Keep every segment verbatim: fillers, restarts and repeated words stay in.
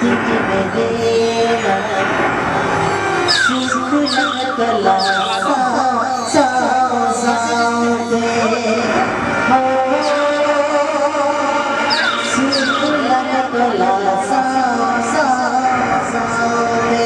ᱥᱩᱠᱞᱟᱝ ᱛᱚᱞᱟ ᱥᱟᱶ ᱥᱟᱶ ᱥᱟᱶᱛᱮ, ᱦᱳ, ᱥᱩᱠᱞᱟᱝ ᱛᱚᱞᱟ ᱥᱟᱶ ᱥᱟᱶ ᱥᱟᱶᱛᱮ᱾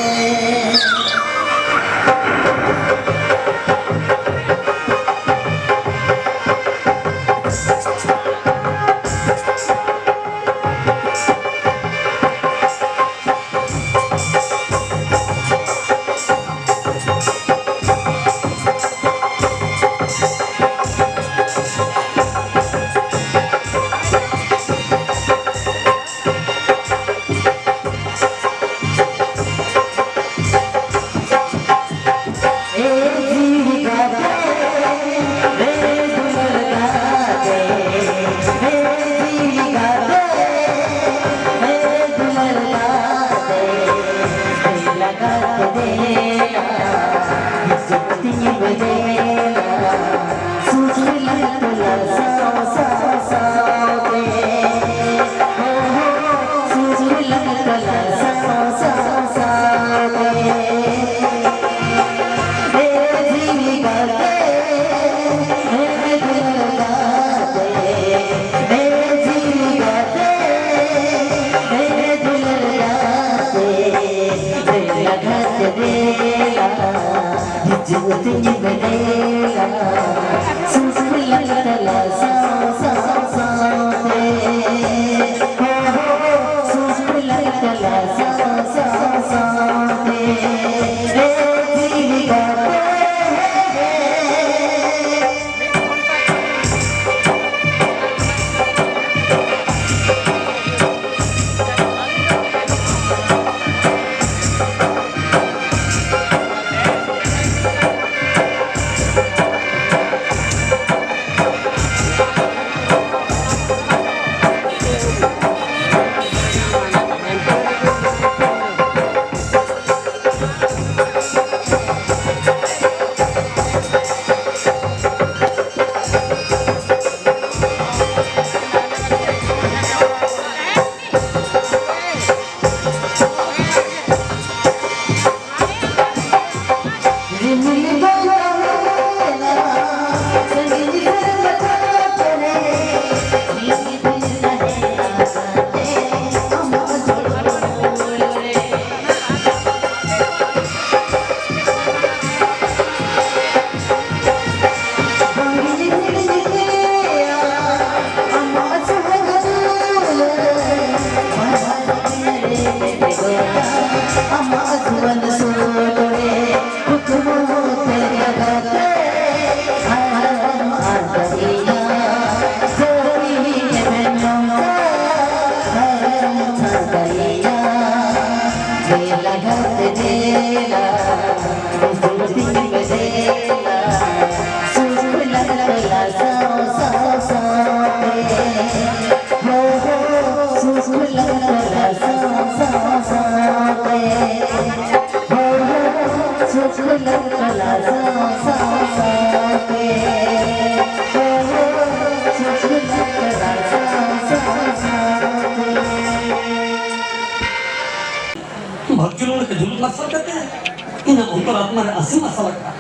ᱛᱚ ᱟᱯᱱᱟᱨ ᱟᱹᱥᱩᱞ ᱟᱥᱟ ᱞᱮᱠᱟ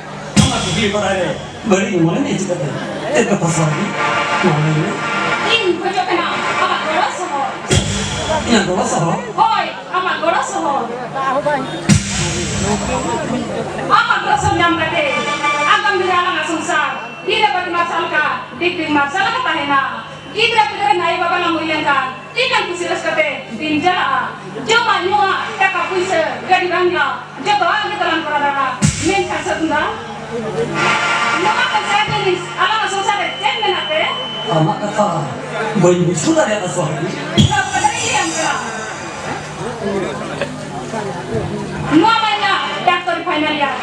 ᱟᱢᱟᱜ ᱠᱩᱠᱞᱤ ᱵᱟᱲᱟᱭ ᱨᱮ ᱵᱟᱹᱲᱤᱡ ᱢᱚᱱᱮ ᱢᱮ ᱪᱤᱠᱟᱹᱛᱮ? ᱪᱮᱫ ᱠᱟᱛᱷᱟ ᱥᱟᱹᱨᱤ? ᱢᱟ ᱞᱟᱹᱭ ᱢᱮ᱾ ᱤᱧ ᱠᱷᱚᱡᱚᱜ ᱠᱟᱱᱟ ᱟᱢᱟᱜ ᱜᱚᱲᱚ ᱥᱚᱦᱚᱫ᱾ ᱤᱧᱟᱹᱜ ᱜᱚᱲᱚ ᱥᱚᱦᱚᱫ? ᱦᱳᱭ, ᱟᱢᱟᱜ ᱜᱚᱲᱚ ᱥᱚᱦᱚᱫ᱾ ᱟᱢᱟᱜ ᱜᱚᱲᱚ ᱥᱚᱦᱚᱫ ᱧᱟᱢ ᱠᱟᱛᱮ ᱟᱜᱟᱢ ᱫᱤᱱ ᱨᱮ ᱟᱞᱟᱝᱟᱜ ᱥᱚᱝᱥᱟᱨ ᱜᱤᱫᱽᱨᱟᱹ ᱯᱟᱹᱛᱤ ᱢᱟᱨᱥᱟᱞ ᱞᱮᱠᱟ ᱰᱤᱜᱽ ᱰᱤᱜᱽ ᱢᱟᱨᱥᱟᱞ ᱟᱠᱟ ᱛᱟᱦᱮᱱᱟ᱾ ᱜᱤᱫᱽᱨᱟᱹ ᱯᱤᱫᱽᱨᱟᱹ ᱨᱮᱱ ᱟᱭᱳ ᱵᱟᱵᱟ ᱞᱟᱝ ᱦᱩᱭ ᱞᱮᱱᱠᱷᱟᱱ ᱛᱤᱱᱟᱹᱜ ᱠᱩᱥᱤ ᱨᱟᱹᱥᱠᱟᱹ ᱛᱮ ᱫᱤᱱ ᱪᱟᱞᱟᱜᱼᱟ᱾ ᱡᱚᱢᱟᱜ ᱧᱩᱣᱟᱜ, ᱴᱟᱠᱟ ᱯᱩᱭᱥᱟᱹ, ᱜᱟᱹᱰᱤ ᱵᱟᱝᱞᱟ, ᱡᱚᱛᱚᱣᱟᱜ ᱜᱮ ᱛᱟᱞᱟᱝ ᱠᱚᱨᱟᱣ ᱫᱟᱲᱮᱭᱟᱜᱼᱟ᱾ ᱢᱮᱱᱠᱷᱟᱱ ᱥᱟᱹᱜᱩᱱ ᱫᱟ, ᱱᱚᱣᱟ ᱠᱚ ᱪᱟᱨ ᱡᱤᱱᱤᱥ ᱟᱞᱟᱝᱟᱜ ᱥᱚᱝᱥᱟᱨ ᱨᱮ ᱪᱮᱫ ᱢᱮᱱᱟᱜ ᱛᱮ? ᱟᱢᱟᱜ ᱠᱟᱛᱷᱟ ᱵᱟᱹᱧ ᱵᱩᱡᱷᱟᱹᱣ ᱫᱟᱲᱮᱭᱟᱜᱼᱟ, ᱥᱚᱦᱟᱜᱤ᱾ ᱤᱧ ᱫᱚ ᱠᱟᱛᱷᱟ ᱨᱮᱧ ᱞᱟᱹᱭᱟᱢ ᱠᱟᱱᱟ᱾ ᱱᱚᱣᱟ ᱢᱟ ᱤᱧᱟᱜ ᱰᱟᱠᱛᱚᱨ ᱯᱷᱟᱭᱱᱟᱞ ᱤᱭᱟᱨ᱾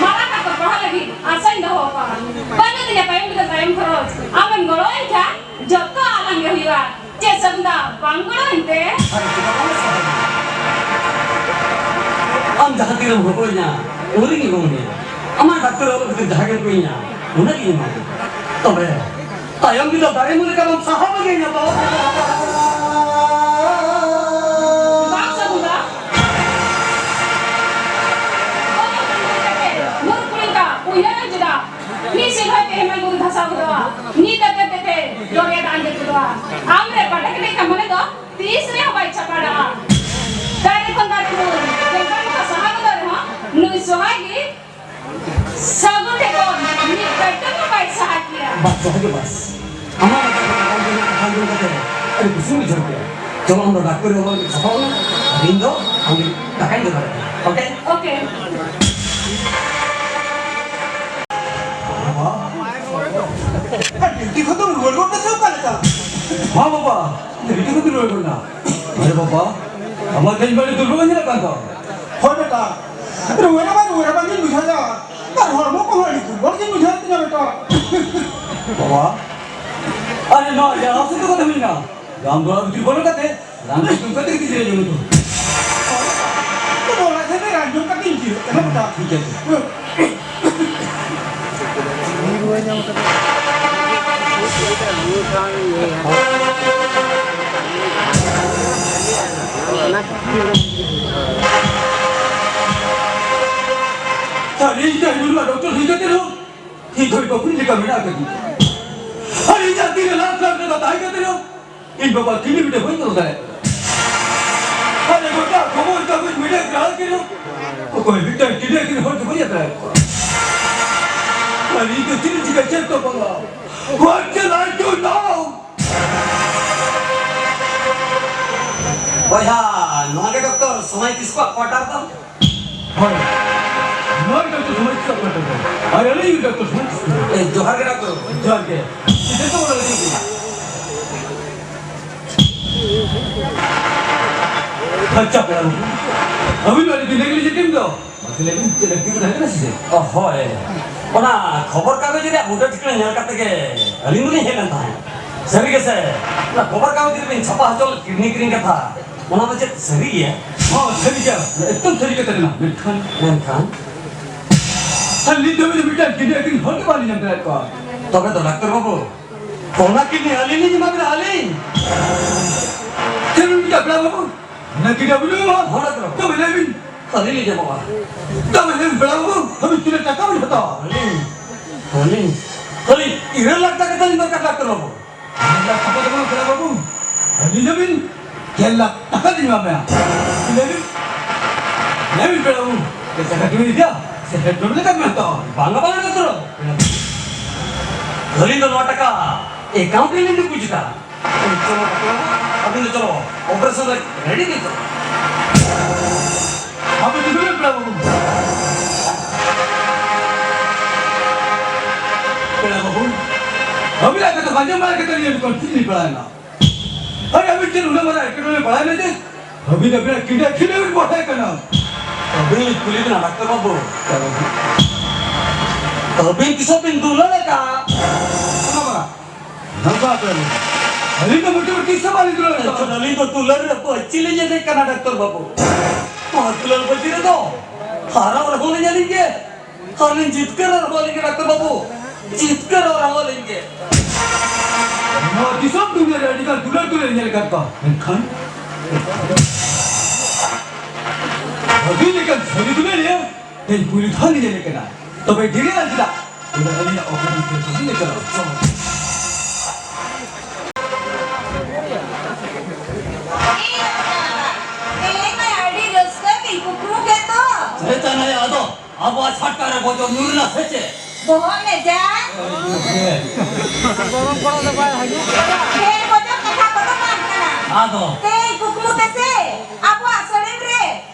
ᱢᱟᱨᱟᱝ ᱰᱟᱠᱛᱚᱨ ᱯᱟᱲᱦᱟᱜ ᱞᱟᱹᱜᱤᱫ ᱟᱥᱟᱧ ᱫᱚᱦᱚ ᱟᱠᱟᱫᱼᱟ᱾ ᱵᱟᱹᱱᱩᱜ ᱛᱤᱧᱟ ᱛᱟᱭᱚᱢ ᱵᱤᱫᱟᱹᱞ ᱛᱟᱭᱚᱢ ᱠᱷᱚᱨᱚᱪ᱾ ᱟᱢᱮᱢ ᱜᱚᱲᱚᱣᱟᱹᱧ ᱠᱷᱟᱱ ᱡᱚᱛᱚ ᱟᱞᱟᱝ ᱜᱮ ᱦᱩᱭᱩᱜᱼᱟ᱾ ᱪᱮᱫ ᱥᱟᱹᱜᱩᱱ ᱫᱟ, ᱵᱟᱝ ᱜᱚᱲᱚ ᱮᱱᱛᱮ? ᱟᱢ ᱡᱟᱦᱟᱸ ᱛᱤᱱᱟᱹᱜ ᱮᱢ ᱦᱚᱦᱚᱧᱟ, ᱩᱱ ᱨᱮᱜᱮᱧ ᱮᱢᱟᱢᱟ᱾ ᱟᱢᱟᱜ ᱰᱟᱠᱛᱚᱨ ᱚᱞᱚᱜ ᱠᱷᱟᱹᱛᱤᱨ ᱡᱟᱦᱟᱸ ᱜᱮᱢ ᱠᱚᱭᱤᱧᱟ, ᱚᱱᱟ ᱜᱤᱧ ᱮᱢᱟᱢᱟ᱾ ᱛᱚᱵᱮ ᱛᱟᱭᱚᱢ ᱨᱮᱫᱚ ᱫᱟᱨᱮ ᱢᱩᱨ ᱞᱮᱠᱟ ᱵᱟᱢ ᱥᱟᱦᱟᱣ ᱞᱟᱹᱜᱤᱫ ᱤᱧ ᱵᱟᱵᱟ᱾ ᱵᱟᱝ ᱥᱟᱹᱜᱩᱱᱟ᱾ ᱚᱞᱚᱜ ᱠᱟᱱ ᱜᱤᱫᱽᱨᱟᱹ ᱜᱮ ᱢᱩᱨᱩᱠ ᱞᱮᱠᱟ ᱩᱭᱦᱟᱹᱨ ᱮᱢ ᱪᱮᱫᱟ? ᱢᱤᱫ ᱥᱤᱨᱦᱟᱹ ᱛᱮ ᱦᱮᱢᱟᱞ ᱵᱩᱨᱩ ᱫᱷᱟᱥᱟᱣ ᱜᱚᱫᱚᱜᱼᱟ᱾ ᱧᱤᱫᱟᱹ ᱛᱮ ᱛᱮ ᱫᱚᱨᱭᱟ ᱫᱟᱜ ᱟᱸᱡᱮᱫ ᱜᱚᱫᱚᱜᱼᱟ᱾ ᱟᱢ ᱨᱮ ᱯᱟᱴᱟ ᱠᱮᱴᱮᱡ ᱠᱷᱟᱱ ᱢᱚᱱᱮ ᱫᱚ ᱛᱤᱥ ᱨᱮᱦᱚᱸ ᱵᱟᱭ ᱪᱷᱟᱯᱟᱰᱟᱜᱼᱟ᱾ ᱫᱟᱨᱮ ᱠᱷᱚᱱ ᱫᱟᱨᱮ ᱵᱩᱨᱩ ᱡᱚᱝᱜᱚᱞ ᱠᱷᱚᱱ ᱥᱟᱦᱟ ᱜᱚᱫᱚᱜ ᱨᱮᱦᱚᱸ ᱱᱩᱭ ᱥᱚᱦᱟᱜᱤ ᱥᱟᱹᱜᱩᱱ ᱴᱷᱮᱱ ᱠᱷᱚᱱ ᱢᱤᱫ ᱠᱟᱹᱴᱩᱵ ᱦᱚᱸ ᱵᱟᱭ ᱥᱟᱦᱟ ᱠᱮᱭᱟ᱾ ᱵᱟᱥ, ᱥᱚᱦᱟᱜᱤ ᱵᱟᱥ᱾ ᱟᱢᱟᱜ ᱢᱚᱪᱟ ᱠᱷᱚᱱ ᱟᱲᱟᱝ ᱨᱮᱱᱟᱜ ᱠᱟᱛᱷᱟ ᱟᱸᱡᱚᱢ ᱠᱟᱛᱮ ᱟᱹᱰᱤ ᱠᱩᱥᱤᱧ ᱵᱩᱡᱷᱟᱹᱣ ᱠᱮᱫᱟ᱾ ᱪᱚᱞᱚ, ᱟᱢ ᱫᱚ ᱰᱟᱠᱛᱚᱨ ᱚᱞᱚᱜ ᱞᱟᱹᱜᱤᱫ ᱥᱟᱯᱷᱟ ᱢᱮ, ᱟᱨ ᱤᱧ ᱫᱚ ᱟᱢ ᱞᱟᱹᱜᱤᱫ ᱫᱟᱠᱟᱧ ᱡᱚᱜᱟᱲ ᱠᱟᱜᱼᱟ᱾ ᱳᱠᱮ? ᱳᱠᱮ᱾ ᱵᱟᱵᱟ, ᱟᱨ ᱰᱤᱭᱩᱴᱤ ᱠᱷᱚᱱ ᱫᱚᱢ ᱨᱩᱣᱟᱹᱲ ᱜᱚᱫ ᱱᱟ ᱥᱮ ᱚᱠᱟ ᱞᱮᱠᱟ? ᱦᱚᱸ ᱵᱟᱵᱟ, ᱰᱤᱭᱩᱴᱤ ᱠᱷᱚᱱ ᱫᱚ ᱨᱩᱣᱟᱹᱲ ᱜᱚᱫ ᱱᱟ᱾ ᱟᱨᱮ ᱵᱟᱵᱟ, ᱟᱢᱟᱜ ᱛᱮᱦᱮᱧ ᱵᱟᱹᱲᱤᱡ ᱫᱩᱨᱵᱚᱞ ᱧᱮᱞᱚᱜ ᱠᱟᱱ ᱛᱟᱢ᱾ ᱦᱳᱭ ᱵᱮᱴᱟ, ᱨᱩᱣᱟᱹᱲ ᱟᱵᱟᱨ ᱨᱩᱣᱟᱹᱲ ᱟᱵᱟᱨ ᱜᱤᱧ ᱵᱩᱡᱷᱟᱹᱣ ᱮᱫᱟ᱾ ᱟᱨ ᱦᱚᱲᱢᱚ ᱠᱚᱦᱚᱸ ᱟᱹᱰᱤ ᱫᱩᱨᱵᱚᱞ ᱜᱤᱧ ᱵᱩᱡᱷᱟᱹᱣᱮᱫ ᱛᱤᱧᱟ ᱵᱮᱴᱟ᱾ ᱵᱟᱵᱟ, ᱟᱨᱮ ᱱᱚᱣᱟ ᱡᱟᱦᱟᱸ ᱥᱮᱫ ᱠᱟᱛᱮ ᱦᱩᱭᱱᱟ, ᱨᱟᱱ ᱫᱚ ᱟᱹᱰᱤ ᱫᱩᱨᱵᱚᱞ ᱠᱟᱛᱮ, ᱨᱟᱱ ᱠᱚ ᱡᱚᱢ ᱠᱟᱛᱮ ᱜᱮ ᱡᱤᱨᱟᱹᱣ ᱡᱚᱝ ᱫᱚ᱾ ᱛᱚ ᱵᱚᱞᱟ ᱥᱮᱫ ᱨᱮ ᱨᱟᱱ ᱡᱚᱢ ᱠᱟᱛᱮ ᱤᱧ ᱡᱤᱨᱟᱹᱜ ᱠᱟᱱᱟ ᱵᱮᱴᱟ᱾ ᱴᱷᱤᱠ ᱟᱪᱷᱮ᱾ ᱟᱨ ᱤᱧ ᱛᱮᱦᱮᱧ ᱱᱚᱣᱟ ᱰᱚᱠᱴᱚᱨ ᱦᱩᱭ ᱠᱟᱛᱮ ᱨᱮᱦᱚᱸ ᱤᱧ ᱫᱷᱚᱱᱤ ᱵᱟᱹᱯᱩ ᱞᱮᱠᱟ ᱢᱮᱱᱟᱜ ᱟᱠᱟᱫᱤᱧᱟ᱾ ᱟᱨ ᱤᱧᱟᱜ ᱛᱤᱨᱮ ᱞᱟᱠᱷ ᱞᱟᱠᱷ ᱴᱟᱠᱟ ᱛᱟᱦᱮᱸ ᱠᱟᱛᱮ ᱨᱮᱦᱚᱸ ᱤᱧ ᱵᱟᱵᱟ ᱠᱤᱰᱱᱤ ᱵᱤᱴᱟᱹ ᱵᱟᱹᱧ ᱚᱞ ᱫᱟᱲᱮᱭᱟᱜ ᱠᱟᱱᱟ᱾ ᱟᱨ ᱜᱚᱴᱟ ᱠᱷᱚᱵᱚᱨ ᱠᱟᱜᱚᱡᱽ ᱢᱤᱰᱤᱭᱟ ᱠᱚᱨᱮ ᱟᱲᱟᱜ ᱠᱮᱫ ᱨᱮᱦᱚᱸ ᱚᱠᱚᱭ ᱢᱤᱫᱴᱟᱝ ᱠᱤᱰᱱᱤ ᱟᱹᱠᱷᱨᱤᱧ ᱦᱚᱲ ᱜᱮ ᱵᱟᱹᱧ ᱟᱠᱷᱨᱤᱧ ᱠᱚᱣᱟ᱾ ᱟᱨ ᱤᱧ ᱫᱚ ᱪᱮᱫ ᱤᱧ ᱪᱤᱠᱟᱹᱭᱟ ᱪᱮᱫ ᱫᱚ ᱵᱟᱝᱟ᱾ What shall I do now? ᱵᱚᱭᱦᱟ, ᱱᱚᱣᱟ ᱜᱮ ᱰᱚᱠᱴᱚᱨ ᱥᱚᱢᱟᱭ ᱠᱤᱥᱠᱩᱣᱟᱜ ᱠᱚᱣᱟᱴᱟᱨ ᱫᱚ? ᱦᱳᱭ᱾ ᱱᱚᱣᱟ ᱜᱮ ᱰᱚᱠᱴᱚᱨ ᱥᱚᱢᱟᱭ ᱠᱤᱥᱠᱩᱣᱟᱜ ᱠᱚᱣᱟᱴᱟᱨ ᱫᱚ᱾ ᱟᱨ ᱟᱹᱞᱤᱧ ᱜᱮ ᱰᱚᱠᱴᱚᱨ ᱥᱚᱢᱟᱭ ᱠᱤᱥᱠᱩ᱾ ᱮ, ᱡᱚᱦᱟᱨ ᱜᱮ ᱰᱟᱠᱛᱚᱨ᱾ ᱡᱚᱦᱟᱨ ᱜᱮ᱾ ᱪᱮᱫ ᱠᱚ ᱵᱚᱞᱚ ᱞᱟᱹᱜᱤᱫ ᱜᱮ? ᱟᱪᱪᱷᱟ, ᱯᱮᱲᱟ ᱵᱟᱹᱵᱩ᱾ ᱟᱹᱵᱤᱱ ᱢᱟ ᱟᱹᱰᱤ ᱵᱤᱱ ᱱᱮᱜᱽᱞᱤᱡᱮᱱᱴ ᱫᱚ᱾ ᱢᱟᱥᱮ ᱞᱟᱹᱭ ᱵᱤᱱ, ᱪᱮᱫ ᱞᱟᱹᱠᱛᱤ ᱠᱚ ᱛᱟᱦᱮᱸ ᱠᱟᱱᱟ ᱥᱮ ᱪᱮᱫ? ᱚ, ᱦᱳᱭ᱾ ᱚᱱᱟ ᱠᱷᱚᱵᱚᱨ ᱠᱟᱜᱚᱡᱽ ᱨᱮᱭᱟᱜ ᱢᱩᱴᱟᱹ ᱴᱷᱤᱠᱟᱹᱱᱟ ᱧᱮᱞ ᱠᱟᱛᱮ ᱜᱮ ᱟᱹᱞᱤᱧ ᱫᱚᱞᱤᱧ ᱦᱮᱡ ᱞᱮᱱ ᱛᱟᱦᱮᱸᱫ᱾ ᱥᱟᱹᱨᱤ ᱜᱮᱥᱮ? ᱚᱱᱟ ᱠᱷᱚᱵᱚᱨ ᱠᱟᱜᱚᱡᱽ ᱨᱮᱵᱤᱱ ᱪᱷᱟᱯᱟ ᱦᱚᱪᱚ ᱞᱮᱫ ᱠᱤᱰᱱᱤ ᱠᱤᱨᱤᱧ ᱠᱟᱛᱷᱟ, ᱚᱱᱟ ᱫᱚ ᱪᱮᱫ ᱥᱟᱹᱨᱤ ᱜᱮᱭᱟ? ᱦᱚᱸ, ᱥᱟᱹᱨᱤ ᱜᱮᱭᱟ᱾ ᱮᱠᱫᱚᱢ ᱥᱟᱹᱨᱤ ᱠᱟᱛᱷᱟ ᱠᱟᱱᱟ᱾ ᱢᱮᱱᱠᱷᱟᱱ ᱢᱮᱱᱠᱷᱟᱱ? ᱟᱨ ᱱᱤᱛ ᱫᱷᱟᱹᱵᱤᱡ ᱫᱚ ᱢᱤᱫᱴᱟᱝ ᱠᱤᱰᱱᱤ ᱟᱹᱠᱷᱨᱤᱧ ᱦᱚᱲ ᱜᱮ ᱵᱟᱝᱞᱤᱧ ᱧᱟᱢ ᱫᱟᱲᱮᱭᱟᱜ ᱠᱚᱣᱟ᱾ ᱛᱚᱵᱮ ᱫᱚ ᱰᱟᱠᱛᱟᱨ ᱵᱟᱹᱵᱩ, ᱚᱱᱟ ᱠᱤᱰᱱᱤ ᱟᱹᱞᱤᱧ ᱞᱤᱧ ᱮᱢᱟ ᱵᱤᱱᱟ, ᱟᱹᱞᱤᱧ᱾ ᱪᱮᱫ ᱵᱤᱱ ᱢᱮᱱᱫᱟ ᱯᱮᱲᱟ ᱵᱟᱹᱵᱩ? ᱚᱱᱟ ᱠᱤᱰᱱᱤ ᱟᱹᱵᱤᱱ ᱵᱤᱱ ᱮᱢᱟ? ᱦᱚᱸ, ᱰᱟᱠᱛᱟᱨ ᱵᱟᱹᱵᱩ᱾ ᱛᱚᱵᱮ ᱞᱟᱹᱭ ᱵᱤᱱ᱾ ᱟᱹᱞᱤᱧ ᱞᱤᱧ ᱮᱢᱚᱜᱼᱟ᱾ ᱛᱚᱵᱮ ᱞᱟᱹᱭ ᱵᱤᱱ ᱯᱮᱲᱟ ᱵᱟᱹᱵᱩ, ᱟᱹᱵᱤᱱ ᱛᱤᱱᱟᱹᱜ ᱴᱟᱠᱟ ᱵᱤᱱ ᱦᱟᱛᱟᱣᱟ? ᱟᱹᱞᱤᱧ, ᱟᱹᱞᱤᱧ, ᱠᱷᱟᱹᱞᱤ ᱤᱨᱟᱹᱞ ᱞᱟᱠᱷ ᱴᱟᱠᱟ ᱛᱟᱹᱞᱤᱧ ᱫᱚᱨᱠᱟᱨ, ᱰᱟᱠᱛᱟᱨ ᱵᱟᱹᱵᱩ᱾ ᱤᱨᱟᱹᱞ ᱞᱟᱠᱷ ᱴᱟᱠᱟ ᱫᱚ ᱵᱟᱝ ᱯᱮᱲᱟ ᱵᱟᱹᱵᱩ, ᱟᱹᱞᱤᱧ ᱫᱚ ᱵᱤᱱ ᱰᱮᱲ ᱞᱟᱠᱷ ᱴᱟᱠᱟ ᱞᱤᱧ ᱮᱢᱟ ᱵᱮᱱᱟ᱾ ᱞᱟᱹᱭ ᱵᱤᱱ, ᱞᱟᱹᱭ ᱵᱤᱱ ᱯᱮᱲᱟ ᱵᱟᱹᱵᱩ, ᱪᱮᱫ ᱴᱟᱠᱟ ᱠᱤᱱ ᱤᱫᱤᱭᱟ? ᱥᱮ ᱯᱮᱴᱨᱳᱞ ᱞᱮᱠᱟ ᱵᱮᱱ ᱦᱟᱛᱟᱣᱟ? ᱵᱟᱝᱟ, ᱵᱟᱝᱟ, ᱰᱟᱠᱛᱟᱨ ᱵᱟᱹᱵᱩ᱾ ᱟᱹᱞᱤᱧ ᱫᱚ ᱱᱚᱣᱟ ᱴᱟᱠᱟ ᱮᱠᱟᱣᱩᱱᱴ ᱨᱮᱞᱤᱧ ᱰᱤᱯᱚᱡᱤᱴᱟ᱾ ᱪᱚᱞᱚ, ᱟᱹᱵᱤᱱ ᱫᱚ ᱪᱚᱞᱚ, ᱚᱯᱟᱨᱮᱥᱚᱱ ᱨᱮ ᱨᱮᱰᱤ ᱵᱤᱱ ᱪᱚᱞᱚ᱾ ᱟᱹᱵᱤᱱ ᱫᱚ ᱯᱮᱲᱟ ᱵᱟᱹᱵᱩ᱾ ᱯᱮᱲᱟ ᱵᱟᱹᱵᱩ, ᱟᱹᱵᱤᱱᱟᱜ ᱠᱟᱛᱷᱟ ᱵᱟᱝ ᱟᱸᱡᱚᱢ ᱵᱟᱲᱟ ᱠᱟᱛᱮ ᱱᱤᱭᱟᱹ ᱠᱚ ᱴᱷᱤᱠ ᱞᱤᱧ ᱯᱟᱲᱟᱣᱮᱱᱟ᱾ ᱟᱨ ᱟᱹᱵᱤᱱ ᱪᱮᱫ ᱩᱱᱟᱹᱜ ᱢᱟᱨᱟᱝ ᱮᱴᱠᱮᱴᱚᱬᱮ ᱯᱟᱲᱟᱣᱮᱱᱟ ᱡᱮ ᱟᱹᱵᱤᱱ ᱟᱹᱵᱤᱱᱟᱜ ᱠᱤᱰᱱᱤ ᱟᱹᱠᱷᱨᱤᱧ ᱵᱤᱱ ᱵᱚᱲᱦᱮ ᱠᱟᱱᱟ? ᱟᱹᱵᱤᱱ ᱠᱩᱞᱤ ᱵᱤᱱᱟ ᱰᱟᱠᱛᱟᱨ ᱵᱟᱹᱵᱩ᱾ ᱟᱹᱵᱤᱱ ᱛᱤᱥᱚᱜ ᱵᱤᱱ ᱫᱩᱞᱟᱹᱲ ᱟᱠᱟᱫ? ᱵᱟᱝᱟ, ᱵᱟᱝᱟ᱾ ᱱᱚᱝᱠᱟ ᱟᱯᱮ ᱟᱹᱞᱤᱧ ᱫᱚ ᱢᱚᱴᱟᱢᱩᱴᱤ ᱥᱟᱢᱟᱱ ᱤᱫᱤ ᱞᱮᱠᱟ᱾ ᱮᱱᱠᱷᱟᱱ ᱟᱹᱞᱤᱧ ᱫᱚ ᱫᱩᱞᱟᱹᱲ ᱨᱮ ᱵᱟᱹᱪᱤ ᱞᱤᱧ ᱮᱱᱮᱡ ᱠᱟᱱᱟ, ᱰᱟᱠᱛᱟᱨ ᱵᱟᱹᱵᱩ᱾ ᱱᱚᱣᱟ ᱫᱩᱞᱟᱹᱲ ᱵᱟᱹᱪᱤ ᱨᱮᱫᱚ ᱦᱟᱨᱟᱣ ᱨᱮᱦᱚᱸ ᱞᱤᱧ ᱟᱹᱞᱤᱧ ᱜᱮ, ᱟᱨ ᱞᱤᱧ ᱡᱤᱛᱠᱟᱹᱨ ᱨᱮᱦᱚᱸ ᱟᱹᱞᱤᱧ ᱜᱮ, ᱰᱟᱠᱛᱟᱨ ᱵᱟᱹᱵᱩ᱾ ᱡᱤᱛᱠᱟᱹᱨ ᱨᱮᱦᱚᱸ ᱟᱹᱞᱤᱧ ᱜᱮ᱾ ᱱᱚᱣᱟ ᱫᱤᱥᱚᱢ ᱫᱩᱱᱤᱭᱟᱹ ᱨᱮ ᱟᱹᱰᱤ ᱜᱟᱱ ᱫᱩᱞᱟᱹᱲ ᱫᱩᱞᱟᱹᱲ ᱧᱮᱞ ᱟᱠᱟᱫ ᱠᱚᱣᱟ, ᱢᱮᱱᱠᱷᱟᱱ ᱟᱹᱵᱤᱱ ᱞᱮᱠᱟᱱ ᱥᱟᱹᱨᱤ ᱫᱩᱞᱟᱹᱲᱤᱭᱟᱹ ᱤᱧ ᱯᱩᱭᱞᱩ ᱫᱷᱟᱣ ᱞᱤᱧ ᱧᱮᱞᱮ ᱠᱟᱱᱟ, ᱛᱚᱵᱮ ᱰᱮᱨᱤ ᱟᱨ ᱪᱮᱫᱟᱜ? ᱚᱸᱰᱮ ᱟᱹᱞᱤᱧᱟᱜ ᱚᱠᱟ ᱨᱮ ᱪᱮᱫ ᱞᱤᱧ ᱪᱟᱞᱟᱜᱼᱟ? ᱛᱮᱦᱮᱧ ᱢᱟ ᱟᱹᱰᱤ ᱨᱟᱹᱥᱠᱟᱹ ᱜᱤᱧ ᱠᱩᱠᱢᱩ ᱠᱮᱫ ᱫᱚ᱾ ᱪᱮᱫ ᱠᱟᱱᱟᱭᱟ ᱟᱫᱚ? ᱟᱵᱚᱣᱟᱜ ᱪᱷᱟᱴᱠᱟ ᱨᱮ ᱵᱚᱡᱚ ᱧᱩᱨ ᱮᱱᱟ ᱥᱮ ᱪᱮᱫ? ᱵᱚᱦᱚᱜ ᱞᱮ ᱡᱟ᱾ ᱜᱚᱲᱚᱢ ᱠᱚᱲᱟ ᱫᱚ ᱵᱟᱭ ᱦᱤᱡᱩᱜ ᱠᱟᱱᱟ᱾ ᱰᱷᱮᱨ ᱵᱚᱡᱚ ᱠᱟᱛᱷᱟ ᱠᱚᱫᱚ ᱵᱟᱝ ᱠᱟᱱᱟ᱾ ᱟᱫᱚ? ᱛᱮᱦᱮᱧ ᱠᱩᱠᱢᱩ ᱛᱮᱥᱮ ᱟᱵᱚᱣᱟᱜ ᱥᱟᱹᱲᱤᱢ ᱨᱮ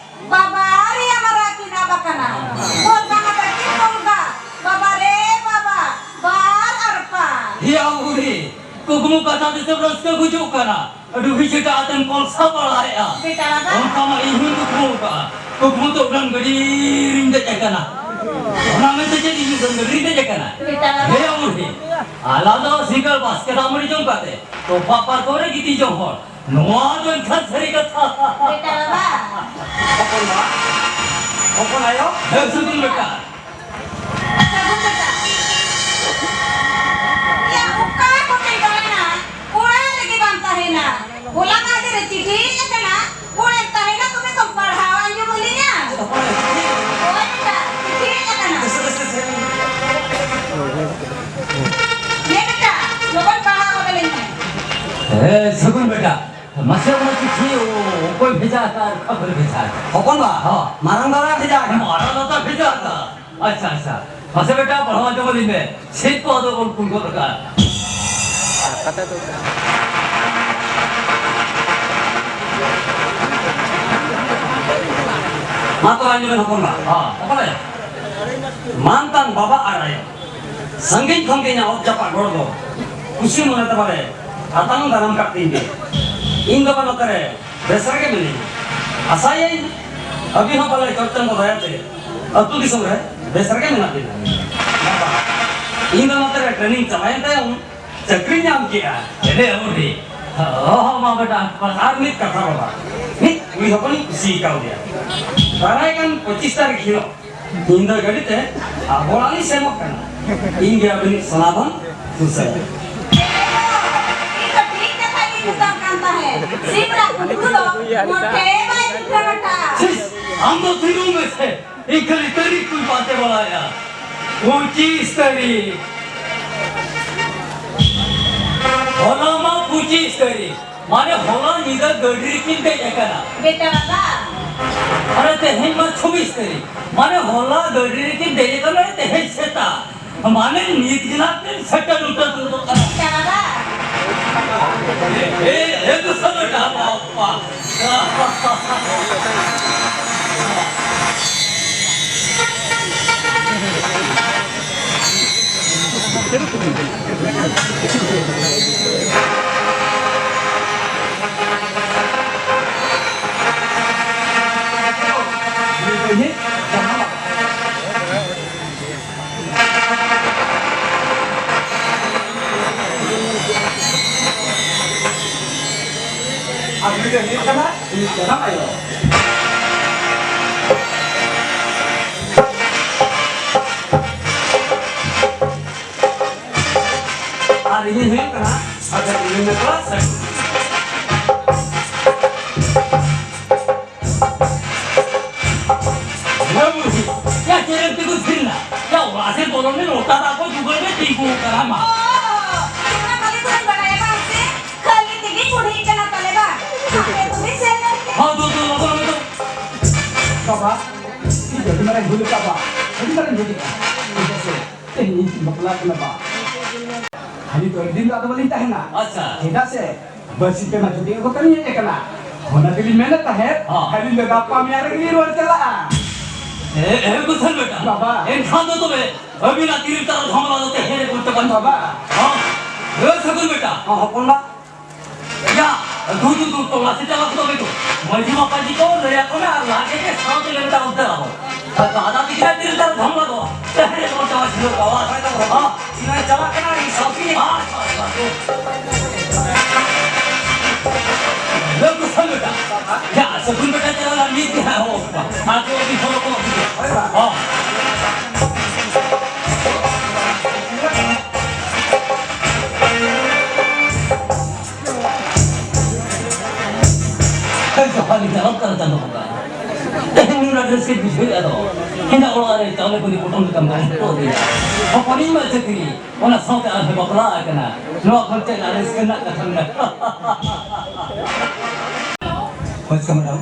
ᱵᱟᱵᱟ ᱨᱮᱭᱟᱜ ᱢᱟᱨᱟᱜ ᱠᱤᱱ ᱟᱵ ᱟᱠᱟᱱᱟ᱾ ᱠᱚᱞ ᱠᱟᱱᱟ ᱛᱟᱹᱠᱤᱱ ᱠᱚᱞ ᱠᱟ᱾ ᱵᱟᱵᱟ ᱨᱮ ᱵᱟᱵᱟ, ᱵᱟᱨ ᱟᱨ ᱯᱟᱨ᱾ ᱦᱮᱭᱟ ᱵᱩᱰᱷᱤ, ᱠᱩᱠᱢᱩ ᱠᱟᱛᱷᱟ ᱛᱮᱥᱮ ᱨᱟᱹᱥᱠᱟᱹ ᱵᱩᱡᱩᱜ ᱠᱟᱱᱟ᱾ ᱟᱹᱰᱤ ᱵᱷᱤᱡᱤᱴ ᱟᱛᱮᱢ ᱠᱚᱞ ᱥᱟᱯᱲᱟᱣᱮᱫᱼᱟ᱾ ᱵᱮᱴᱟ ᱵᱟᱵᱟ᱾ ᱚᱱᱠᱟ ᱢᱟ ᱤᱧ ᱦᱚᱸᱧ ᱠᱩᱠᱢᱩ ᱟᱠᱟᱫᱼᱟ᱾ ᱠᱩᱠᱢᱩ ᱛᱮ ᱩᱰᱟᱹᱱ ᱜᱟᱹᱰᱤ ᱨᱤᱧ ᱫᱮᱡ ᱟᱠᱟᱱᱟ᱾ ᱚᱱᱟ ᱢᱮᱱᱛᱮ ᱪᱮᱫ ᱤᱧ ᱩᱰᱟᱹᱱ ᱜᱟᱹᱰᱤ ᱨᱤᱧ ᱫᱮᱡ ᱟᱠᱟᱱᱟ? ᱵᱮᱴᱟ ᱵᱟᱵᱟ᱾ ᱦᱮᱭᱟ ᱵᱩᱰᱷᱤ, ᱟᱞᱟᱝ ᱫᱚ ᱥᱤᱸᱜᱟᱲ ᱵᱟᱥᱠᱮ ᱫᱟᱜ ᱢᱟᱹᱰᱤ ᱡᱚᱢ ᱠᱟᱛᱮ ᱛᱚᱯᱟ ᱯᱟᱨᱠᱚᱢ ᱨᱮ ᱜᱤᱛᱤᱡ ᱡᱚᱝ ᱦᱚᱲ᱾ ᱱᱚᱣᱟ ᱫᱚ ᱮᱱᱠᱷᱟᱱ ᱥᱟᱹᱨᱤ ᱠᱟᱛᱷᱟ᱾ ᱵᱮᱴᱟ ᱵᱟᱵᱟ᱾ ᱦᱚᱯᱚᱱ ᱵᱟ, ᱦᱚᱯᱚᱱ ᱟᱭᱳ᱾ ᱦᱮᱸ, ᱥᱟᱹᱜᱩᱱ ᱵᱮᱴᱟ᱾ ᱥᱟᱹᱜᱩᱱ ᱵᱮᱴᱟ᱾ ᱭᱟ, ᱚᱠᱟ ᱠᱚᱛᱮᱢ ᱫᱟᱬᱟᱱᱟ? ᱚᱲᱟᱜ ᱨᱮᱜᱮ ᱵᱟᱢ ᱛᱟᱦᱮᱱᱟ᱾ ᱦᱚᱞᱟ ᱢᱟᱦᱫᱮᱨ ᱨᱮ ᱪᱤᱴᱷᱤ ᱦᱮᱡ ᱟᱠᱟᱱᱟ, ᱚᱲᱟᱜ ᱨᱮᱢ ᱛᱟᱦᱮᱱᱟ, ᱛᱚᱵᱮ ᱛᱚᱢ ᱯᱟᱲᱦᱟᱣ ᱟᱸᱡᱚᱢ ᱟᱹᱞᱤᱧᱟ᱾ ᱦᱳᱭ ᱵᱮᱴᱟ, ᱪᱤᱴᱷᱤ ᱦᱮᱡ ᱟᱠᱟᱱᱟ᱾ ᱦᱮᱸ ᱵᱮᱴᱟ, ᱞᱚᱜᱚᱱ ᱯᱟᱲᱦᱟᱣ ᱜᱚᱫ ᱟᱹᱞᱤᱧ ᱢᱮ᱾ ᱦᱮᱸ, ᱥᱟᱹᱜᱩᱱ ᱵᱮᱴᱟ, ᱢᱟᱥᱮ ᱚᱱᱟ ᱪᱤᱴᱷᱤ ᱚᱠᱚᱭ ᱵᱷᱮᱡᱟ ᱟᱠᱟᱫᱼᱟ ᱟᱨ ᱚᱠᱟ ᱠᱷᱚᱱ ᱵᱷᱮᱡᱟ ᱟᱠᱟᱫᱼᱟ? ᱦᱚᱯᱚᱱ ᱵᱟ, ᱦᱚᱸ᱾ ᱢᱟᱨᱟᱝ ᱫᱟᱫᱟ ᱵᱷᱮᱡᱟ ᱟᱠᱟᱫᱼᱟ᱾ ᱢᱟᱨᱟᱝ ᱫᱟᱫᱟ ᱵᱷᱮᱡᱟ ᱟᱠᱟᱫᱼᱟ? ᱟᱪᱪᱷᱟ, ᱟᱪᱪᱷᱟ᱾ ᱢᱟᱥᱮ ᱵᱮᱴᱟ, ᱯᱟᱲᱦᱟᱣ ᱟᱸᱡᱚᱢ ᱟᱹᱞᱤᱧ ᱢᱮ᱾ ᱪᱮᱫ ᱠᱚ ᱟᱫᱚ ᱚᱞ ᱠᱩᱞ ᱜᱚᱫ ᱟᱠᱟᱫᱼᱟ? ᱢᱟ ᱛᱚᱵᱮ ᱟᱸᱡᱚᱢ ᱢᱮ ᱦᱚᱯᱚᱱ ᱵᱟ᱾ ᱦᱚᱸ, ᱚᱠᱟ ᱨᱮ? ᱢᱟᱱᱛᱟᱱ ᱵᱟᱵᱟ ᱟᱨ ᱟᱭᱳ᱾ ᱥᱟᱺᱜᱤᱧ ᱠᱷᱚᱱ ᱜᱮ ᱤᱧᱟᱹᱜ ᱚᱛ ᱡᱟᱯᱟᱜ ᱜᱚᱲ ᱫᱚ ᱠᱩᱥᱤ ᱢᱚᱱᱮ ᱛᱮ ᱵᱟᱞᱮ ᱟᱛᱟᱝ ᱫᱟᱨᱟᱢ ᱠᱟᱜ ᱛᱤᱧ ᱜᱮ᱾ ᱤᱧ ᱫᱚ ᱵᱟ ᱱᱚᱛᱮ ᱨᱮ ᱵᱮᱥ ᱨᱮᱜᱮ ᱢᱤᱱᱟᱹᱧᱟ᱾ ᱟᱥᱟᱭᱟᱹᱧ ᱟᱹᱵᱤᱱ ᱦᱚᱸ ᱯᱟᱞᱮ ᱪᱚᱴ ᱪᱟᱸᱫᱚ ᱫᱟᱭᱟᱛᱮ ᱟᱹᱛᱩ ᱫᱤᱥᱚᱢ ᱨᱮ ᱵᱮᱥ ᱨᱮᱜᱮ ᱢᱮᱱᱟᱜ ᱵᱤᱱᱟ᱾ ᱵᱟᱵᱟ, ᱤᱧ ᱫᱚ ᱱᱚᱛᱮ ᱨᱮ ᱴᱨᱮᱱᱤᱝ ᱪᱟᱵᱟᱭᱮᱱ ᱛᱟᱭᱚᱢ ᱪᱟᱹᱠᱨᱤᱧ ᱧᱟᱢ ᱠᱮᱜᱼᱟ᱾ ᱮᱱᱮ ᱟᱹᱣᱨᱤ᱾ ᱦᱚᱸ, ᱦᱚᱸ, ᱢᱟ ᱵᱮᱴᱟ᱾ ᱟᱨ ᱢᱤᱫ ᱠᱟᱛᱷᱟ ᱵᱟᱵᱟ, ᱢᱤᱫ ᱠᱩᱲᱤ ᱦᱚᱯᱚᱱᱤᱧ ᱠᱩᱥᱤ ᱠᱟᱣᱫᱮᱭᱟ᱾ ᱫᱟᱨᱟᱭ ᱠᱟᱱ ᱯᱚᱸᱪᱤᱥ ᱛᱟᱹᱨᱤᱠᱷ ᱦᱤᱞᱳᱜ ᱧᱤᱫᱟᱹ ᱜᱟᱹᱰᱤ ᱛᱮ ᱟᱵᱚ ᱚᱲᱟᱜ ᱞᱤᱧ ᱥᱮᱱᱚᱜ ᱠᱟᱱᱟ᱾ ᱤᱧ ᱜᱮ ᱟᱹᱵᱤᱱᱤᱡ ᱥᱚᱱᱟ ᱫᱷᱚᱱ ᱫᱩᱥᱟᱹᱨ᱾ ᱤᱧ ᱫᱚ ᱴᱷᱤᱠ ᱠᱟᱛᱷᱟ ᱜᱤᱧ ᱢᱮᱛᱟᱢ ᱠᱟᱱ ᱛᱟᱦᱮᱸᱫ᱾ ᱥᱤᱢ ᱨᱟᱜ ᱠᱩᱠᱢᱩ ᱫᱚ ᱢᱚᱴᱷᱮ ᱵᱟᱭ ᱡᱩᱛ ᱠᱟᱱᱟ᱾ ᱥᱤᱥ, ᱟᱢ ᱫᱚ ᱛᱤᱸᱜᱩ ᱢᱮᱥᱮ᱾ ᱤᱧ ᱠᱷᱟᱹᱞᱤ ᱛᱟᱹᱨᱤᱠᱷ ᱠᱚᱧ ᱯᱟᱱᱛᱮ ᱵᱟᱲᱟᱭᱟ᱾ ᱯᱚᱸᱪᱤᱥ ᱛᱟᱹᱨᱤᱠᱷ᱾ ᱦᱚᱞᱟ ᱢᱟ ᱯᱚᱸᱪᱤᱥ ᱛᱟᱹᱨᱤᱠᱷ᱾ ᱢᱟᱱᱮ ᱦᱚᱞᱟ ᱧᱤᱫᱟᱹ ᱜᱟᱹᱰᱤ ᱨᱮᱠᱤᱱ ᱫᱮᱡ ᱟᱠᱟᱱᱟ᱾ ᱵᱮᱴᱟ ᱵᱟᱵᱟ᱾ ᱟᱨᱮ ᱛᱮᱦᱮᱧ ᱢᱟ ᱪᱷᱚᱵᱵᱤᱥ ᱛᱟᱹᱨᱤᱠᱷ᱾ ᱢᱟᱱᱮ ᱦᱚᱞᱟ ᱜᱟᱹᱰᱤ ᱨᱮᱠᱤᱱ ᱫᱮᱡ ᱟᱠᱟᱱᱟ, ᱛᱮᱦᱮᱧ ᱥᱮᱛᱟᱜ᱾ ᱢᱟᱱᱮ ᱱᱤᱛ ᱜᱮ ᱱᱟᱜ ᱠᱤᱱ ᱥᱮᱴᱮᱨ ᱩᱛᱟᱹᱨ ᱜᱚᱫᱚᱜ ᱠᱟᱱᱟ᱾ ᱵᱮᱴᱟ ᱵᱟᱵᱟ᱾ ᱮ, ᱮ, ᱮ, ᱫᱩᱥᱨᱟ ᱵᱮᱴᱟ, ᱵᱟᱯ᱾ ᱟᱨ ᱱᱩᱭ ᱫᱚᱭ ᱦᱩᱭᱩᱜ ᱠᱟᱱᱟ ᱤᱧᱤᱡ ᱡᱟᱱᱟᱢ ᱟᱭᱳ᱾ ᱟᱨ ᱤᱧᱤᱧ ᱦᱩᱭᱩᱜ ᱠᱟᱱᱟ ᱥᱟᱹᱜᱩᱱ᱾ ᱤᱧᱤᱧ ᱢᱮᱛᱟᱜᱼᱟ ᱥᱟᱹᱜᱩᱱ᱾ ᱦᱮᱞᱳ ᱵᱩᱲᱦᱤ, ᱭᱟ ᱪᱮᱫ ᱮᱢ ᱛᱤᱸᱜᱩ ᱛᱷᱤᱨ ᱮᱱᱟ? ᱭᱟ ᱚᱲᱟᱜ ᱥᱮᱫ ᱵᱚᱞᱚᱱ ᱢᱮ, ᱞᱚᱴᱟ ᱫᱟᱜ ᱠᱚ ᱡᱩᱜᱟᱹᱲ ᱢᱮ, ᱛᱤᱸᱜᱩ ᱟᱠᱟᱱᱟ ᱢᱟ᱾ ᱚ, ᱚᱱᱟ ᱠᱟᱹᱢᱤ ᱠᱚᱫᱚᱧ ᱵᱟᱲᱟᱭᱟ ᱵᱟᱝ ᱥᱮ? ᱠᱷᱟᱹᱞᱤ ᱛᱮᱜᱮ ᱵᱩᱲᱦᱤᱜ ᱠᱟᱱᱟ ᱛᱟᱞᱮ ᱵᱟᱝ? ᱟᱯᱮ ᱫᱚᱯᱮ ᱥᱮᱱ ᱞᱮᱱ ᱜᱮ᱾ ᱦᱚᱸ, ᱫᱩ, ᱫᱩ, ᱞᱚᱜᱚᱱ ᱢᱮ ᱫᱩ᱾ ᱵᱟᱵᱟ, ᱤᱧ ᱟᱹᱰᱤ ᱢᱟᱨᱟᱝ ᱵᱷᱩᱞ ᱟᱠᱟᱫ ᱵᱟ, ᱟᱹᱰᱤ ᱢᱟᱨᱟᱝ ᱵᱷᱩᱞ ᱟᱠᱟᱫ᱾ ᱪᱮᱫᱟᱜ ᱥᱮ ᱛᱮᱦᱮᱧ ᱤᱧ ᱵᱟᱯᱞᱟ ᱠᱟᱱᱟ ᱵᱟ᱾ ᱠᱷᱟᱹᱞᱤ ᱠᱚᱭᱮᱠ ᱫᱤᱱ ᱫᱚ ᱟᱫᱚ ᱵᱟᱹᱞᱤᱧ ᱛᱟᱦᱮᱱᱟ᱾ ᱟᱪᱪᱷᱟ᱾ ᱪᱮᱫᱟᱜ ᱥᱮ ᱵᱟᱹᱥᱤ ᱯᱮ ᱢᱟ ᱪᱷᱩᱴᱤ ᱟᱹᱜᱩ ᱠᱟᱛᱮ ᱞᱤᱧ ᱦᱮᱡ ᱟᱠᱟᱱᱟ᱾ ᱚᱱᱟ ᱛᱮᱞᱤᱧ ᱢᱮᱱᱮᱫ ᱛᱟᱦᱮᱸᱫ, ᱦᱚᱸ᱾ ᱟᱹᱞᱤᱧ ᱫᱚ ᱜᱟᱯᱟ ᱢᱮᱭᱟᱝ ᱨᱮᱜᱮ ᱞᱤᱧ ᱨᱩᱣᱟᱹᱲ ᱪᱟᱞᱟᱜᱼᱟ᱾ ᱮ, ᱮ, ᱜᱩᱥᱟᱱ ᱵᱮᱴᱟ᱾ ᱵᱟᱵᱟ᱾ ᱮᱱᱠᱷᱟᱱ ᱫᱚ ᱛᱚᱵᱮ ᱟᱹᱵᱤᱱᱟᱜ ᱛᱤᱨᱤᱞ ᱛᱟᱨᱚ ᱡᱷᱟᱢᱮᱞᱟ ᱫᱚ ᱛᱮᱦᱮᱧ ᱨᱮ ᱜᱚᱴᱟ ᱵᱟᱝ᱾ ᱵᱟᱵᱟ᱾ ᱦᱚᱸ᱾ ᱮ, ᱥᱟᱹᱜᱩᱱ ᱵᱮᱴᱟ᱾ ᱦᱚᱸ, ᱦᱚᱯᱚᱱ ᱵᱟ᱾ ᱭᱟ, ᱫᱩ, ᱫᱩ, ᱫᱩ, ᱴᱚᱞᱟ ᱥᱮᱫ ᱪᱟᱞᱟᱜ ᱠᱚᱫᱚ ᱵᱮᱴᱟ᱾ ᱢᱟᱹᱡᱷᱤ ᱢᱟᱯᱟᱡᱷᱤ ᱠᱚ ᱞᱟᱹᱭ ᱟᱠᱚ ᱢᱮ ᱟᱨ ᱞᱟᱜᱮ ᱜᱮ ᱥᱟᱶᱛᱮ ᱞᱮ ᱢᱮᱛᱟ ᱚᱱᱛᱮ ᱟᱵᱚ᱾ ᱟᱨ ᱫᱟᱫᱟ ᱛᱤᱠᱤᱱᱟᱜ ᱛᱤᱨᱤᱞ ᱛᱟᱨᱚ ᱡᱷᱟᱢᱮᱞᱟ ᱫᱚ ᱛᱮᱦᱮᱧ ᱨᱮ ᱜᱚᱴᱟ ᱵᱟᱝ ᱡᱷᱤᱞᱟᱹᱣ ᱠᱟᱜᱼᱟ᱾ ᱦᱚᱸ᱾ ᱤᱧ ᱪᱟᱞᱟᱜ ᱠᱟᱱᱟ, ᱤᱧ ᱥᱟᱶᱛᱮ᱾ ᱦᱚᱸ, ᱦᱚᱸ, ᱦᱚᱸ᱾ ᱞᱟᱹᱭ ᱠᱚ ᱥᱟᱹᱜᱩᱱ ᱵᱮᱴᱟ᱾ ᱭᱟ, ᱥᱟᱹᱜᱩᱱ ᱵᱮᱴᱟ ᱪᱟᱞᱟᱣ ᱞᱮᱱ ᱢᱤᱫ ᱫᱤᱱ ᱦᱟᱸᱜ ᱦᱚᱸ᱾ ᱟᱨ ᱠᱚ ᱟᱹᱰᱤ ᱦᱚᱲ ᱠᱚ ᱦᱚᱸ᱾ ᱡᱚᱦᱟᱨ ᱜᱮ ᱪᱟᱞᱟᱜ ᱠᱟᱱᱟ ᱪᱟᱸᱫᱚ ᱵᱚᱸᱜᱟ᱾ ᱛᱮᱦᱮᱧ ᱱᱩᱱᱟᱹᱜ ᱨᱟᱹᱥᱠᱟᱹᱧ ᱵᱩᱡᱷᱟᱹᱣᱮᱫᱼᱟ ᱫᱚ᱾ ᱦᱮᱸᱫᱟ ᱚᱲᱟᱜ ᱨᱮ ᱪᱟᱣᱞᱮ ᱠᱩᱞᱤ ᱯᱚᱴᱚᱢ ᱞᱮᱠᱟᱢ ᱫᱚᱦᱚ ᱦᱚᱴᱚ ᱟᱹᱫᱤᱧᱟ᱾ ᱦᱚᱯᱚᱱᱤᱧ ᱢᱟ ᱪᱟᱹᱠᱨᱤ, ᱚᱱᱟ ᱥᱟᱶᱛᱮ ᱟᱨᱦᱚᱸ ᱵᱟᱯᱞᱟ ᱟᱠᱟᱱᱟ᱾ ᱱᱚᱣᱟ ᱠᱷᱚᱱ ᱪᱮᱫ ᱨᱟᱹᱥᱠᱟᱹ ᱨᱮᱱᱟᱜ ᱠᱟᱛᱷᱟ ᱢᱮᱱᱟᱜᱼᱟ? ᱦᱳᱭ ᱥᱮ ᱢᱮᱰᱟᱢ᱾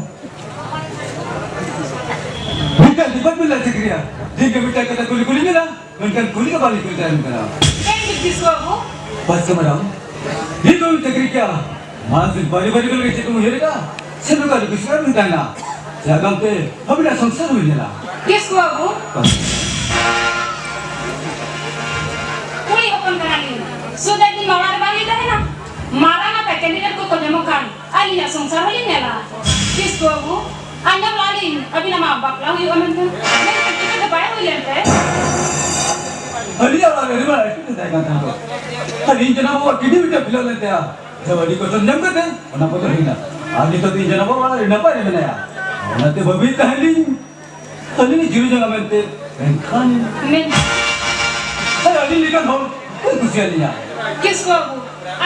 ᱢᱤᱫᱴᱟᱝ department ᱞᱮ ᱪᱟᱹᱠᱨᱤᱭᱟ᱾ ᱴᱷᱤᱠ ᱜᱮ, ᱢᱤᱫᱴᱟᱝ ᱠᱟᱛᱷᱟ ᱠᱩᱞᱤ ᱠᱩᱞᱤ ᱢᱮᱱᱟᱜᱼᱟ᱾ ᱢᱮᱱᱠᱷᱟᱱ ᱠᱩᱞᱤ ᱜᱮ ᱵᱟᱞᱤᱧ ᱠᱩᱞᱤ ᱫᱟᱲᱮᱭᱟᱜ ᱠᱟᱱᱟ᱾ ᱪᱮᱫ ᱮᱢ ᱵᱤᱥ ᱵᱟᱹᱵᱩ? ᱵᱟᱥᱠᱮ ᱢᱮᱰᱟᱢ, ᱱᱤᱛ ᱫᱚ ᱪᱟᱹᱠᱨᱤ ᱠᱮᱭᱟ᱾ ᱢᱟᱱᱥᱤᱠ ᱵᱟᱹᱲᱤ ᱵᱟᱹᱲᱤ ᱠᱚ ᱞᱟᱹᱜᱤᱫ ᱪᱮᱫ ᱠᱚ ᱩᱭᱦᱟᱹᱨ ᱟᱠᱟᱫᱼᱟ? ᱥᱮ ᱱᱚᱝᱠᱟ ᱨᱮ ᱵᱤᱥᱨᱟᱢ ᱵᱤᱱ ᱛᱟᱦᱮᱱᱟ? ᱥᱮ ᱟᱜᱟᱢ ᱛᱮ ᱟᱹᱵᱤᱱᱟᱜ ᱥᱚᱝᱥᱟᱨ ᱦᱚᱸ ᱧᱮᱞᱟ? ᱵᱤᱥ ᱵᱟᱹᱵᱩ, ᱠᱩᱲᱤ ᱦᱚᱯᱚᱱ ᱠᱟᱱᱟᱞᱤᱧ᱾ ᱥᱩᱫᱷ ᱮᱠᱫᱤᱱ ᱢᱟᱲᱟᱝ ᱨᱮ ᱵᱟᱝ ᱞᱤᱧ ᱛᱟᱦᱮᱱᱟ᱾ ᱢᱟᱨᱟᱝ ᱟᱛᱮ candidate ᱠᱚᱠᱚ ᱧᱟᱢᱚᱜ ᱠᱷᱟᱱ ᱟᱹᱞᱤᱧᱟᱜ ᱥᱚᱝᱥᱟᱨ ᱦᱚᱸᱞᱤᱧ ᱧᱮᱞᱟ᱾ ᱵᱤᱥ ᱵᱟᱹᱵᱩ, ᱟᱸᱡᱚᱢ ᱞᱟᱜᱼᱟ ᱞᱤᱧ ᱟᱹᱵᱤᱱᱟᱜ ᱢᱟ ᱵᱟᱯᱞᱟ ᱦᱩᱭᱩᱜᱼᱟ ᱢᱮᱱᱛᱮ, ᱢᱮᱱᱠᱷᱟᱱ ᱪᱤᱠᱟᱹᱛᱮ ᱵᱟᱭ ᱦᱩᱭ ᱞᱮᱱ ᱛᱮ? ᱟᱹᱞᱤᱧᱟᱜ ᱚᱲᱟᱜ ᱨᱮ ᱟᱹᱰᱤ ᱢᱟᱨᱟᱝ ᱮᱴᱠᱮᱴᱚᱬᱮ ᱛᱟᱦᱮᱸ ᱠᱟᱱ ᱛᱟᱦᱮᱸ ᱫᱚ᱾ ᱟᱹᱞᱤᱧ ᱡᱟᱱᱟᱢ ᱵᱟᱵᱟ ᱠᱤᱰᱱᱤ ᱢᱤᱫᱴᱟᱝ ᱯᱷᱮᱞᱚ ᱞᱮᱱ ᱛᱟᱭᱟ᱾ ᱟᱫᱚ ᱟᱹᱰᱤ ᱠᱚᱥᱴᱚ ᱧᱟᱢ ᱠᱟᱛᱮ ᱚᱱᱟ ᱠᱚᱫᱚ ᱦᱩᱭᱱᱟ᱾ ᱟᱨ ᱱᱤᱛᱚᱜ ᱫᱚ ᱤᱧ ᱡᱟᱱᱟᱢ ᱵᱟᱵᱟ ᱚᱲᱟᱜ ᱨᱮ ᱱᱟᱯᱟᱭ ᱨᱮ ᱢᱮᱱᱟᱭᱟ᱾ ᱚᱱᱟᱛᱮ ᱵᱟᱹᱵᱤ ᱛᱟᱦᱮᱸ ᱞᱤᱧ ᱟᱹᱞᱤᱧ ᱞᱤᱧ ᱡᱤᱣᱤ ᱡᱟᱸᱜᱟ ᱢᱮᱱᱛᱮ, ᱢᱮᱱᱠᱷᱟᱱ ᱢᱮᱱ- ᱟᱨ ᱟᱹᱞᱤᱧ ᱞᱮᱠᱟᱱ ᱦᱚᱲ ᱠᱚ ᱠᱩᱥᱤᱭᱟᱞᱤᱧᱟ᱾ ᱠᱤᱥᱠᱩ ᱵᱟᱹᱵᱩ,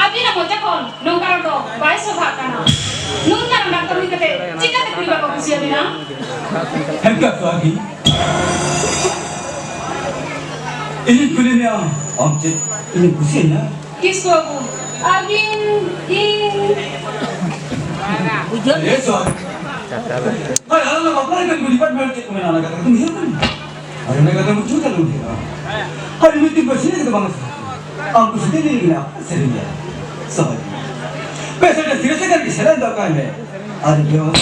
ᱟᱹᱵᱤᱱᱟᱜ ᱢᱚᱪᱟ ᱠᱷᱚᱱ ᱱᱚᱝᱠᱟ ᱨᱚᱲ ᱫᱚ ᱵᱟᱭ ᱥᱚᱵᱷᱟᱜ ᱠᱟᱱᱟ᱾ ᱱᱩᱱ ᱢᱟᱨᱟᱝ ᱰᱟᱠᱛᱟᱨ ᱦᱩᱭ ᱠᱟᱛᱮ ᱪᱤᱠᱟᱹᱛᱮ ᱠᱩᱲᱤ ᱵᱟᱠᱚ ᱠᱩᱥᱤᱭᱟᱵᱤᱱᱟ? ᱦᱮᱸ ᱠᱟᱠᱩ ᱟᱜᱤ, ᱤᱧᱤᱧ ᱠᱩᱞᱤ ᱢᱮᱭᱟ, ᱟᱢ ᱪᱮᱫ ᱤᱧᱮᱢ ᱠᱩᱥᱤᱭᱟᱹᱧᱟ? ᱠᱤᱥᱠᱩ ᱵᱟᱹᱵᱩ, ᱟᱹᱵᱤᱱ ᱤᱧ ᱟᱨᱮ ᱥᱚᱦᱟᱜᱤ᱾ ᱦᱳᱭ, ᱟᱞᱟᱝ ᱞᱟᱝ ᱵᱟᱯᱞᱟ ᱞᱮᱱᱠᱷᱟᱱ ᱠᱚ department ᱪᱮᱫ ᱠᱚ ᱢᱮᱱᱟ, ᱚᱱᱟ ᱠᱟᱛᱷᱟ ᱠᱟᱛᱷᱟᱢ ᱩᱭᱦᱟᱹᱨ ᱠᱟᱱᱟ? ᱟᱨ ᱚᱱᱟ ᱠᱟᱛᱷᱟ ᱢᱩᱪᱟᱹᱫ ᱠᱟᱛᱮ ᱩᱭᱦᱟᱹᱨᱟ᱾ ᱟᱨ ᱢᱤᱫ ᱫᱤᱱ ᱵᱟᱹᱥᱤ ᱞᱟᱹᱜᱤᱫ ᱫᱚ ᱵᱟᱝ ᱥᱟᱦᱟᱜ᱾ ᱟᱢ ᱠᱩᱥᱤ ᱛᱮ ᱞᱟᱹᱭ ᱢᱮᱱᱟᱜᱼᱟ, ᱥᱟᱹᱨᱤ ᱜᱮᱭᱟ᱾ ᱥᱚᱦᱟᱜᱤ᱾ ᱯᱮᱥᱮᱱᱴ ᱥᱤᱨᱤᱭᱟᱥ ᱟᱠᱟᱱ ᱜᱮ ᱥᱮᱞᱟᱭᱤᱱ ᱫᱚ ᱚᱠᱟᱭ ᱢᱮ? ᱟᱨ ᱵᱮᱣᱟᱥ